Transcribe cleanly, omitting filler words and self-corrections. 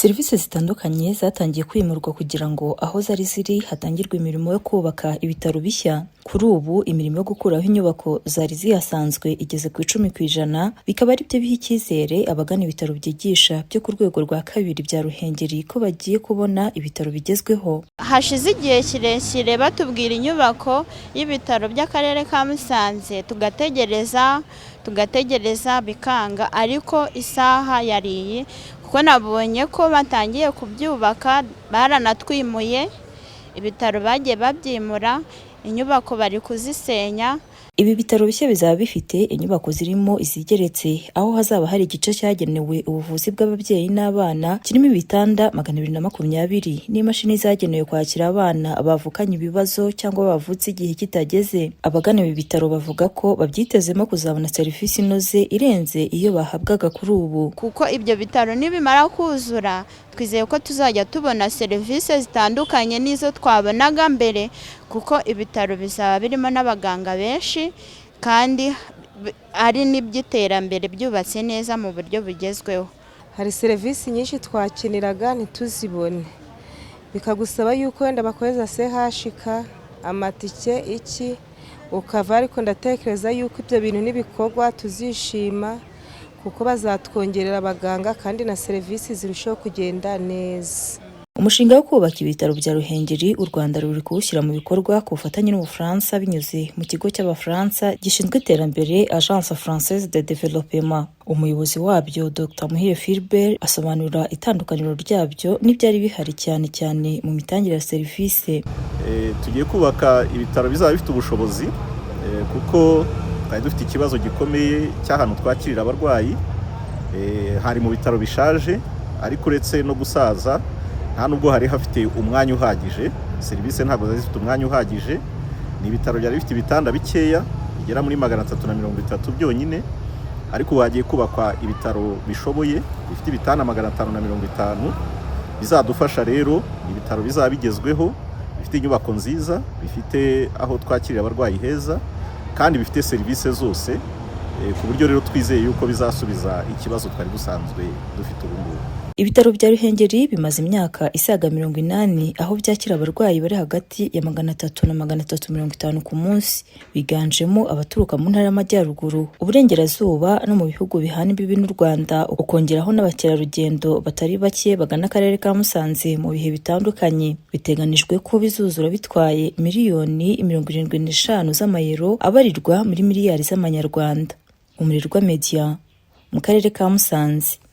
Serivisi zitandukanye zatangiye kwimurwa kugira ngo aho zari ziri hatangirwe imirimo yo kubaka ibitaro bishya. Kuri ubu imirimo yo gukuraho inyubako zari zihasanzwe igeze ku 10%, bikaba ari byo biha icyizere abagana ibitaro byigisha byo ku rwego rwa kabiri bya Ruhengeri ko bagiye kubona ibitaro bigezweho. Hashize igihe kirekire batubwira inyubako y'ibitaro by'akarere ka Musanze, tugategereza, tugategereza, bikanga, ariko isaha yari iyi kuko nabonye ko batangiye kubyubaka. Baranatwimuye, ibitaro bagiye babyimura, inyubako bari kuzisenya. Ibi bitaro bishya bizaba bifite inyubako zirimo izigeretse, aho hazaba hari igice cyagenewe ubuvuzi bw'ababyeyi n'abana kirimo ibitanda 220 n'imashini zagenewe kwakira abana bavukanye ibibazo cyangwa bavutse igihe kitageze. Abagana ibi bitaro bavuga ko babyitezemo kuzabona serivisi inoze irenze iyo bahabwaga kuri ubu. Kuko ibyo bitaro nibimara kuzura, twizeye ko tuzajya tubona serivisi zitandukanye n'izo twabonaga mbere, kuko ibitaro bizaba birimo n'abaganga benshi kandi ari n'iby'iterambere, byubatse neza mu buryo bugezweho. Hari serivisi nyinshi twakeneraga ntituzibone, bikagusaba yuko wenda bakohereza CHUK, amatike, iki, ukava. Ariko ndatekereza yuko ibyo bintu nibikorwa tuzishima, kuko bazatwongerera abaganga kandi na serivisi zirushaho kugenda neza. Umushinga wo kubaka ibitaro bya Ruhengeri, u Rwanda ruri kuwushyira mu bikorwa ku bufatanye n'Ubufaransa binyuze mu kigo cy'Abafaransa gishinzwe iterambere, Agence Française de Développement. Umuyobozi wabyo, Dr Muhire Philbert, asobanura itandukaniro ryabyo n'ibyari bihari, cyane cyane mu mitangire ya serivisi. Tugiye kubaka ibitaro bizaba bifite ubushobozi, kuko twari dufite ikibazo gikomeye cy'ahantu twakirira abarwayi. Hari mu bitaro bishaje, ariko uretse no gusaza, nta nubwo hari hafite umwanya uhagije. Serivisi ntabwo zari zifite umwanya uhagije. Ni ibitaro byari bifite ibitanda bikeya bigera muri 330 byonyine, ariko ubu hagiye kubakwa ibitaro bishoboye bifite ibitanda 550 bizadufasha. Rero ni ibitaro bizaba bigezweho, bifite inyubako nziza, bifite aho twakirira abarwayi heza kandi bifite serivisi zose, ku buryo rero twizeye yuko bizasubiza ikibazo twari dusanzwe dufite ubu ngubu. Ibitaro bya Ruhengeri bimaze imyaka isaga 80, aho byakira abarwayi bari hagati ya 300 na 350 ku munsi, biganjemo abaturuka mu ntara y'Amajyaruguru, Uburengerazuba no mu bihugu bihana imbibi n'u Rwanda, ukongeraho n'abakerarugendo batari bake bagana akarere ka Musanze mu bihe bitandukanye. Biteganijwe ko bizuzura bitwaye miliyoni 75 z'amayero abarirwa muri miliyari z'amanyarwanda. Umurirwa Media mu karere ka Musanze.